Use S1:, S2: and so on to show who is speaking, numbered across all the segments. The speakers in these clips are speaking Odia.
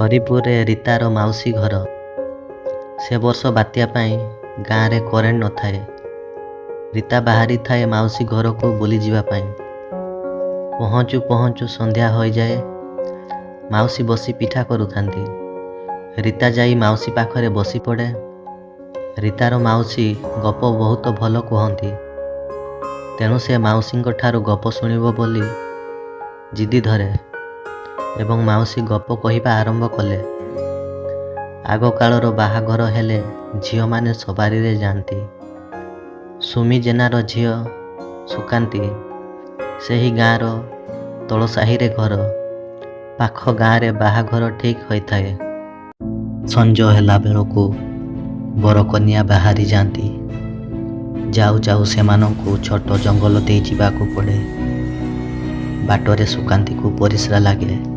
S1: ହରିପୁରରେ ରୀତାର ମାଉସୀ ଘର। ସେ ବର୍ଷ ବାତ୍ୟା ପାଇଁ ଗାଁରେ କରେଣ୍ଟ ନଥାଏ। ରୀତା ବାହାରିଥାଏ ମାଉସୀ ଘରକୁ ବୁଲିଯିବା ପାଇଁ। ପହଞ୍ଚୁ ପହଞ୍ଚୁ ସନ୍ଧ୍ୟା ହୋଇଯାଏ। ମାଉସୀ ବସି ପିଠା କରୁଥାନ୍ତି। ରୀତା ଯାଇ ମାଉସୀ ପାଖରେ ବସିପଡ଼େ। ରୀତାର ମାଉସୀ ଗପ ବହୁତ ଭଲ କୁହନ୍ତି। ତେଣୁ ସେ ମାଉସୀଙ୍କଠାରୁ ଗପ ଶୁଣିବ ବୋଲି ଜିଦି ଧରେ ଏବଂ ମାଉସୀ ଗପ କହିବା ଆରମ୍ଭ କଲେ। ଆଗକାଳର ବାହାଘର ହେଲେ ଝିଅମାନେ ସବାରିରେ ଯାଆନ୍ତି। ସୁମି ଜେନାର ଝିଅ ସୁକାନ୍ତୀ, ସେହି ଗାଁର ତଳସାହିରେ ଘର। ପାଖ ଗାଁରେ ବାହାଘର ଠିକ୍ ହୋଇଥାଏ। ସଞ୍ଜ ହେଲା ବେଳକୁ ବରକନ୍ୟା ବାହାରି ଯାଆନ୍ତି। ଯାଉ ଯାଉ ସେମାନଙ୍କୁ ଛୋଟ ଜଙ୍ଗଲ ଦେଇ ଯିବାକୁ ପଡ଼େ। ବାଟରେ ସୁକାନ୍ତୀକୁ ପରିସ୍ରା ଲାଗେ।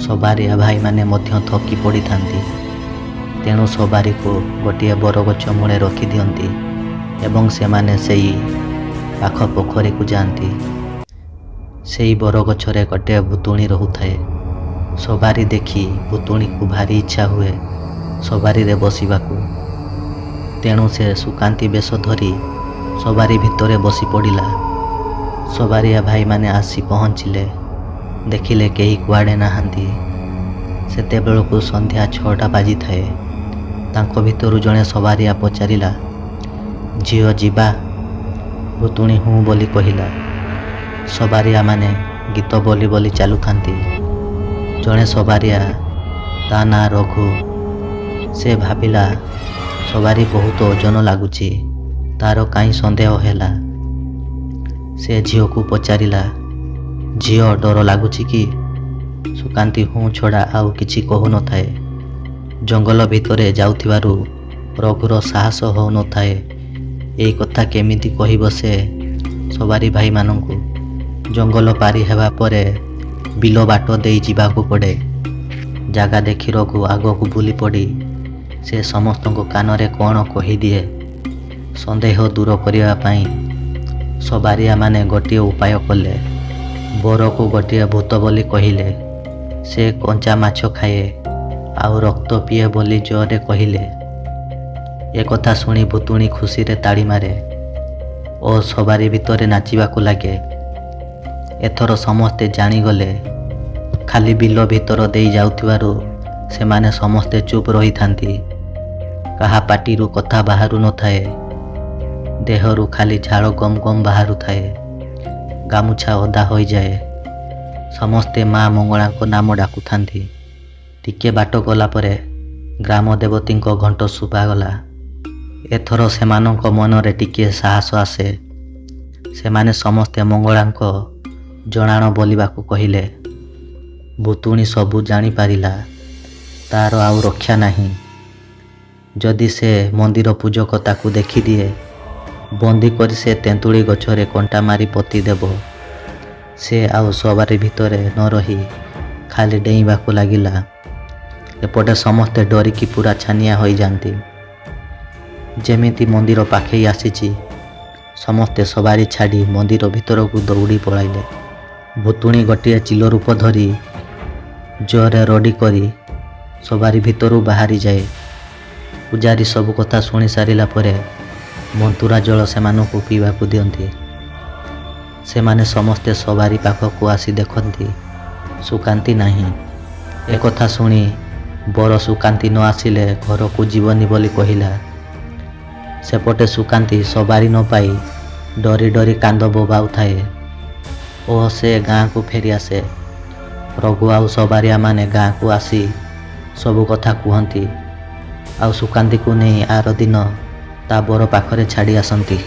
S1: ସବାରିଆ ଭାଇମାନେ ମଧ୍ୟ ଥକି ପଡ଼ିଥାନ୍ତି। ତେଣୁ ସବାରିକୁ ଗୋଟିଏ ବରଗଛ ମୂଳେ ରଖିଦିଅନ୍ତି ଏବଂ ସେମାନେ ସେଇ ପାଖ ପୋଖରୀକୁ ଯାଆନ୍ତି। ସେଇ ବରଗଛରେ ଗୋଟିଏ ଭୂତୁଣୀ ରହୁଥାଏ। ସବାରି ଦେଖି ଭୂତୁଣୀକୁ ଭାରି ଇଚ୍ଛା ହୁଏ ସବାରିରେ ବସିବାକୁ। ତେଣୁ ସେ ସୁକାନ୍ତୀ ବେଶ ଧରି ସବାରି ଭିତରେ ବସିପଡ଼ିଲା। ସବାରିଆ ଭାଇମାନେ ଆସି ପହଞ୍ଚିଲେ। ଦେଖିଲେ କେହି କୁଆଡ଼େ ନାହାନ୍ତି। ସେତେବେଳକୁ ସନ୍ଧ୍ୟା 6ଟା ବାଜିଥାଏ। ତାଙ୍କ ଭିତରୁ ଜଣେ ସବାରିଆ ପଚାରିଲା, "ଝିଅ, ଯିବା?" ଭୂତୁଣୀ ହୁଁ ବୋଲି କହିଲା। ସବାରିଆମାନେ ଗୀତ ବୋଲି ବୋଲି ଚାଲୁଥାନ୍ତି। ଜଣେ ସବାରିଆ, ତା ନାଁ ରଘୁ। ସେ ଭାବିଲା ସବାରି ବହୁତ ଓଜନ ଲାଗୁଛି। ତାର କାହିଁ ସନ୍ଦେହ ହେଲା। ସେ ଝିଅକୁ ପଚାରିଲା, "ଝିଅ, ଡର ଲାଗୁଛି କି?" ସୁକାନ୍ତୀ ହୁଁ ଛଡ଼ା ଆଉ କିଛି କହୁନଥାଏ। ଜଙ୍ଗଲ ଭିତରେ ଯାଉଥିବାରୁ ରଘୁର ସାହସ ହେଉନଥାଏ ଏଇ କଥା କେମିତି କହିବ ସେ ସବାରି ଭାଇମାନଙ୍କୁ। ଜଙ୍ଗଲ ପାରି ହେବା ପରେ ବିଲ ବାଟ ଦେଇ ଯିବାକୁ ପଡ଼େ। ଜାଗା ଦେଖି ରଘୁ ଆଗକୁ ବୁଲିପଡ଼ି ସେ ସମସ୍ତଙ୍କ କାନରେ କ'ଣ କହିଦିଏ। ସନ୍ଦେହ ଦୂର କରିବା ପାଇଁ ସବାରିଆମାନେ ଗୋଟିଏ ଉପାୟ କଲେ। ବରକୁ ଗୋଟିଏ ଭୂତ ବୋଲି କହିଲେ। ସେ କଞ୍ଚା ମାଛ ଖାଏ ଆଉ ରକ୍ତ ପିଏ ବୋଲି ଜୋରରେ କହିଲେ। ଏକଥା ଶୁଣି ଭୂତୁଣୀ ଖୁସିରେ ତାଳି ମାରେ ଓ ସବାରି ଭିତରେ ନାଚିବାକୁ ଲାଗେ। ଏଥର ସମସ୍ତେ ଜାଣିଗଲେ। ଖାଲି ବିଲ ଭିତର ଦେଇ ଯାଉଥିବାରୁ ସେମାନେ ସମସ୍ତେ ଚୁପ୍ ରହିଥାନ୍ତି। କାହା ପାଟିରୁ କଥା ବାହାରୁ ନଥାଏ। ଦେହରୁ ଖାଲି ଝାଳ ଗମ ଗମ ବାହାରୁଥାଏ। ଗାମୁଛା ଓଦା ହୋଇଯାଏ। ସମସ୍ତେ ମା ମଙ୍ଗଳାଙ୍କ ନାମ ଡାକୁଥାନ୍ତି। ଟିକେ ବାଟ ଗଲା ପରେ ଗ୍ରାମ ଦେବତୀଙ୍କ ଘଣ୍ଟ ଶୁଭାଗଲା। ଏଥର ସେମାନଙ୍କ ମନରେ ଟିକିଏ ସାହସ ଆସେ। ସେମାନେ ସମସ୍ତେ ମଙ୍ଗଳାଙ୍କ ଜଣାଣ ବୋଲିବାକୁ କହିଲେ। ଭୂତୁଣୀ ସବୁ ଜାଣିପାରିଲା। ତାର ଆଉ ରକ୍ଷା ନାହିଁ। ଯଦି ସେ ମନ୍ଦିର ପୂଜକ ତାକୁ ଦେଖିଦିଏ, ବନ୍ଦୀ କରି ସେ ତେନ୍ତୁଳି ଗଛରେ କଣ୍ଟା ମାରି ପୋତିଦେବ। ସେ ଆଉ ସବାରି ଭିତରେ ନ ରହି ଖାଲି ଡେଇଁବାକୁ ଲାଗିଲା। ଏପଟେ ସମସ୍ତେ ଡରିକି ପୂରା ଛାନିଆ ହୋଇଯାନ୍ତି। ଯେମିତି ମନ୍ଦିର ପାଖେଇ ଆସିଛି, ସମସ୍ତେ ସବାରି ଛାଡ଼ି ମନ୍ଦିର ଭିତରକୁ ଦୌଡ଼ି ପଳାଇଲେ। ଭୂତୁଣୀ ଗୋଟିଏ ଚିଲ ରୂପ ଧରି ଜୋରରେ ରଡ଼ି କରି ସବାରି ଭିତରୁ ବାହାରିଯାଏ। ପୂଜାରୀ ସବୁ କଥା ଶୁଣି ସାରିଲା ପରେ ମନ୍ତୁରା ଜଳ ସେମାନଙ୍କୁ ପିଇବାକୁ ଦିଅନ୍ତି। ସେମାନେ ସମସ୍ତେ ସବାରି ପାଖକୁ ଆସି ଦେଖନ୍ତି ସୁକାନ୍ତୀ ନାହିଁ। ଏକଥା ଶୁଣି ବର ସୁକାନ୍ତୀ ନ ଆସିଲେ ଘରକୁ ଯିବନି ବୋଲି କହିଲା। ସେପଟେ ସୁକାନ୍ତୀ ସବାରି ନ ପାଇ ଡରି ଡରି କାନ୍ଦ ବୋବାଉଥାଏ ଓ ସେ ଗାଁକୁ ଫେରିଆସେ। ରଘୁ ଆଉ ସବାରିଆମାନେ ଗାଁକୁ ଆସି ସବୁ କଥା କୁହନ୍ତି ଆଉ ସୁକାନ୍ତୀକୁ ନେଇ ଆରଦିନ ତା ବର ପାଖରେ ଛାଡ଼ି ଆସନ୍ତି।